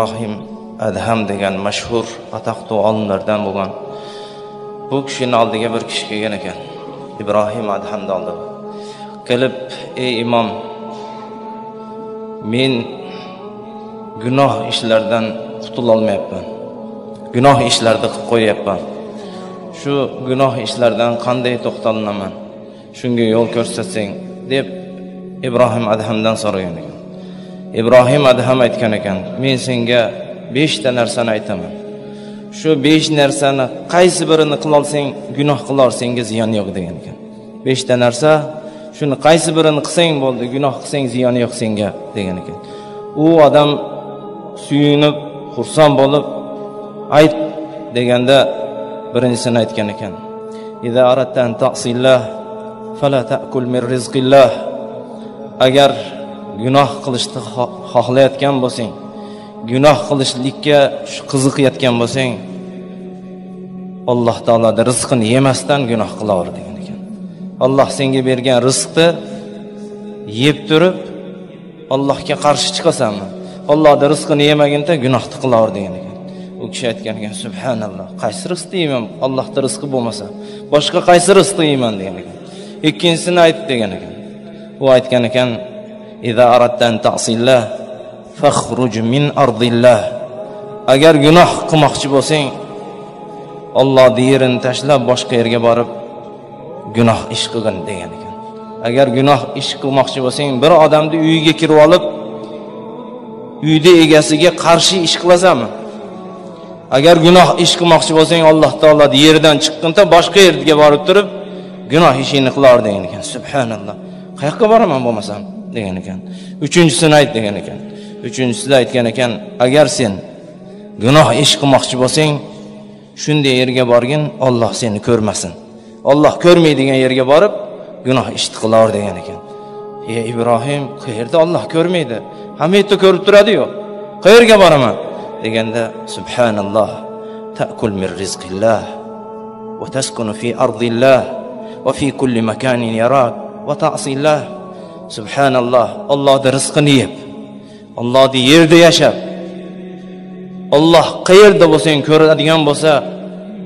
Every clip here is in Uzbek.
Ibrohim Adham degan mashhur atoqli olimlardan bo'lgan. Bu kishining oldiga bir kishi kelgan ekan. Ibrohim Adhamni oldiga kelib, ey imom, men gunoh ishlardan qutula olmayapman. Gunoh ishlarni qilib qo'yapman. Shu gunoh ishlardan qanday to'xtalaman? Shunga yo'l ko'rsatsang deb Ibrohim Adhamdan so'ragan ekan. Ibrohim Adham aytgan ekan, men senga 5 ta narsani aytaman. Shu 5 narsani qaysi birini qila olsang, gunoh qilar senga ziyon yo'q degan ekan. 5 ta narsa, shuni qaysi birini qilsang bo'ldi, gunoh qilsang ziyon yo'q senga degan ekan. U odam suyunib, xursand bo'lib, ayt deganda birinchisini aytgan ekan. Iza aradta an ta'sillah fala ta'kul min rizqillah. Agar gunoh qilishni xohlayotgan bo'lsang, gunoh qilishlikka qiziqayotgan bo'lsang, Alloh taoloning rizqini yemasdan gunoh qilaver degan ekan. Alloh senga bergan rizqni yeb turib Allohga qarshi chiqasanmi? Allohning rizqini yemaguncha gunohni qilaver degan ekan. U kishi aytgan ekan, subhanalloh, qaysi rizqni yeyman? Allohning rizqi bo'lmasa, boshqa qaysi rizqni yeyman degan ekan. Ikkinchisini ayt degan ekan. U aytgan ekan, iza aradta an ta'sillah fakhruj min ardillah. Agar gunoh qilmoqchi bo'lsang, Allohning yerini tashlab boshqa yerga borib gunoh ish qilgin degan ekan. Agar gunoh ish qilmoqchi bo'lsang, bir odamni uyiga kirib olib, uyda egasiga qarshi ish qilasanmi? Agar gunoh ish qilmoqchi bo'lsang, Alloh taoloning yeridan chiqqinda boshqa yerga borib turib gunoh ishini qilar degan ekan. Subhanalloh. Qayoqqa boraman bo'lmasam degan ekan. Uchinchisini ayt degan ekan. Uchinchisida aytgan ekan, agar sen gunoh ish qilmoqchi bo'lsang, shunday yerga borgin, Alloh seni ko'rmasin. Alloh ko'rmaydigan yerga borib gunoh ishni qilar degan ekan. Ey Ibrohim, qayerda Alloh ko'rmaydi? Hamma yerda ko'rib turadi-yu. Qayerga boraman deganda, subhanalloh, ta'kul min rizqillah va taskunu fi ardillah va fi kulli makanin yarak va ta'sillah. Subhanalloh, Allohning rizqini yeb, Allohning yerida yashab, Alloh qayerda bo'lsang ko'radigan bo'lsa,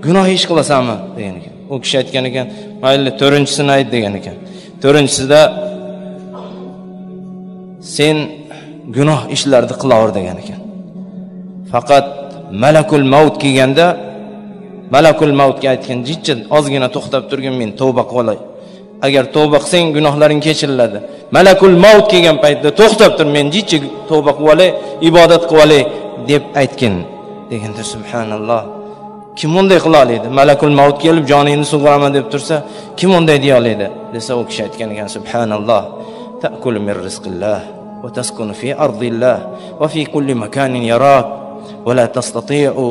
gunoh ish qilasanmi degan ekan. U kishi aytgan ekan, mayli, to'rtinchisini ayt degan ekan. To'rtinchisida sen gunoh ishlarni qilaver degan ekan. Faqat malakul maut kelganda, malakul mautga aytgan, jichcha ozgina to'xtab turgin, men tavba qilay. Agar tavba qilsang gunohlaring kechiriladi. Malakul maut kelgan paytda to'xtab tur, men jichcha tavba qilib olay, ibodat qilib olay deb aytgin deganda, subhanalloh, kim unday qila oladi? Malakul maut kelib joningni sug'uraman deb tursa, kim unday deya oladi? Desa, u kishi aytgan ekan, subhanalloh, ta'kulu min rizqillah va taskunu fi ardillah va fi kulli makanin yarak va la tastati'u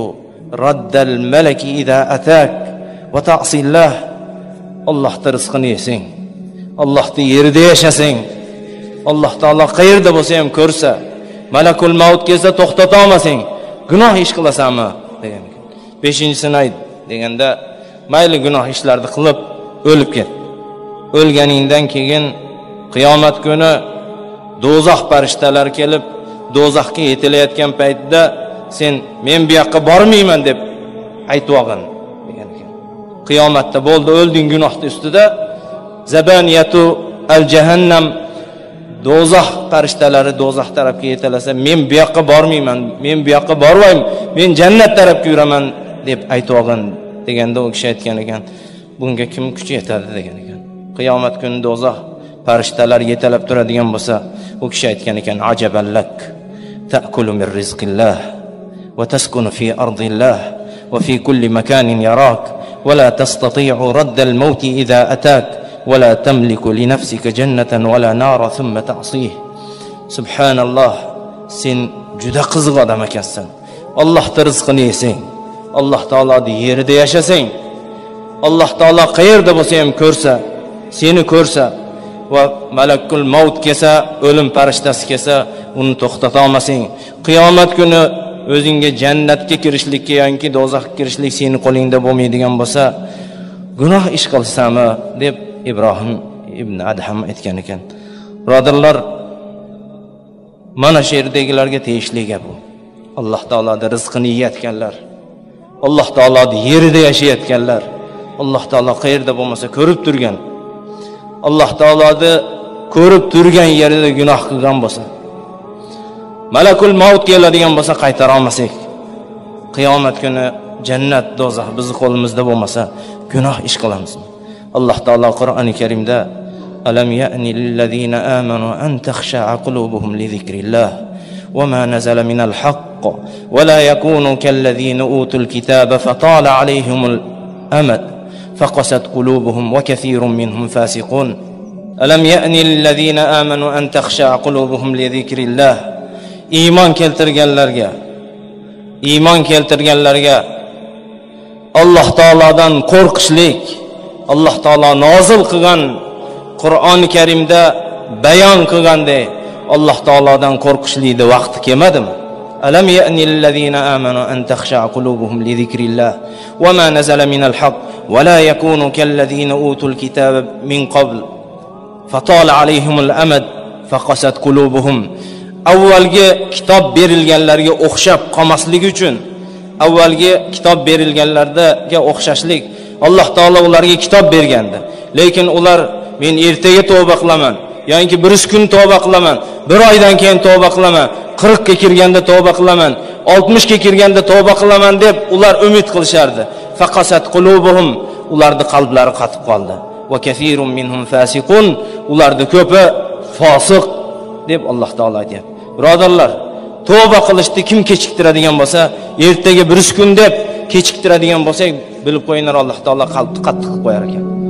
raddal malaki idza atak va ta'sillah. Allohning rizqini yesang, Allohning yerida yashasang, Alloh taolo qayerda bo'lsa ham ko'rsa, malakul maut kelsa to'xtata olmasang, gunoh ish qilasanmi degan ekan. Beshinchisini ayt deganda, mayli gunoh ishlarni qilib o'lib ket. O'lganingdan keyin qiyomat kuni do'zax farishtalari kelib do'zaxga yetilayotgan paytda sen men bu yoqqa bormayman deb aytib olgin degan ekan. Qiyomatda bo'ldi, o'lding gunohning ustida, zabaniyatu al jahannam, do'zax farishtalari do'zax tarafga yetalasa, men bu yoqqa bormayman, men bu yoqqa bormayman, men jannat tarafga yuraman deb aytib olgin deganda, u kishi aytgan ekan, bunga kim kuchi yetadi degan ekan. Qiyomat kuni do'zax farishtalari yetalab turadigan bo'lsa, u kishi aytgan ekan, ajaballak ta'kulu min rizqillah va taskunu fi ardillah va fi kulli makanin yarak va la tastati'u raddal mawti idza atak va la tamliku li nafsika jannatan va la nara thumma ta'sih. Subhanalloh, sen juda qiziq odam ekansan. Allohning rizqini yesang, Alloh taoloning yerida yashasang, Alloh taolo qayerda bo'lsa ham ko'rsa, seni ko'rsa va malakul maut kelsa, o'lim farishtasi kelsa, uni to'xtata olmasang, qiyomat kuni o'zingga jannatga kirishlikka yoki do'zaxga kirishlik seni qo'lingda bo'lmaydigan bo'lsa, gunoh ish qilsami deb Ibrohim ibn Adham aytgan ekan. Birodarlar, mana shu yerdagilarga tegishli gap bu. Alloh taoloning rizqini yeyotganlar, Alloh taoloning yerida yashayotganlar, Alloh taolo qayerda bo'lmasa ko'rib turgan, Alloh taoloni ko'rib turgan yerida gunoh qilgan bo'lsa, malakul mavt keladigan bo'lsa qaytara olmasak, qiyomat kuni jannat do'zax bizni qo'limizda bo'lmasa gunoh ish qilamizmi? Alloh taolo Qur'oni Karimda alam ya'ni lillazina amanu an takhsha'a qulubuhum li zikrillah va ma nazala minal haqq va la yakunu kallazina utul kitaba fatala alayhimul amad faqasat qulubuhum wa kathirun minhum fasiqun. Alam ya'ni lillazina amanu an takhsha'a qulubuhum li zikrillah. Iymon keltirganlarga, iymon keltirganlarga Alloh taolodan qo'rqishlik, Alloh taolo nozil qilgan Qur'oni Karimda bayon qilganday Alloh taolodan qo'rqishlikni vaqti kelmadimi? Alam ya'ni lillazina amanu an takhsha'a qulubuhum li zikrillah va ma nazala minal haqq va la yakunu kallazina utul kitaba min qabl fatala alayhimul amad faqasat qulubuhum. Avvalgi kitob berilganlarga o'xshab qolmaslik uchun, avvalgi kitob berilganlarga o'xshashlik, Alloh taolo ularga kitob bergandi, lekin ular men ertaga tavba qilaman, yoki bir kun tavba qilaman, bir oydan keyin tavba qilaman, 40 ga kirganda tavba qilaman, 60 ga kirganda tavba qilaman deb ular umid qilishardi. Faqasat qulubuhum, ularning qalblari qotib qoldi. Va kathirun minhum fasiqun, ularning ko'pi fosiq deb Alloh taolo aytayapti. Birodarlar, tavba qilishni kim kechiktiradigan bo'lsa, ertaga bir kun deb kechiktiradigan bo'lsak, bilib qo'yinglar, Alloh taolo qalbni qattiq qilib qo'yar ekan.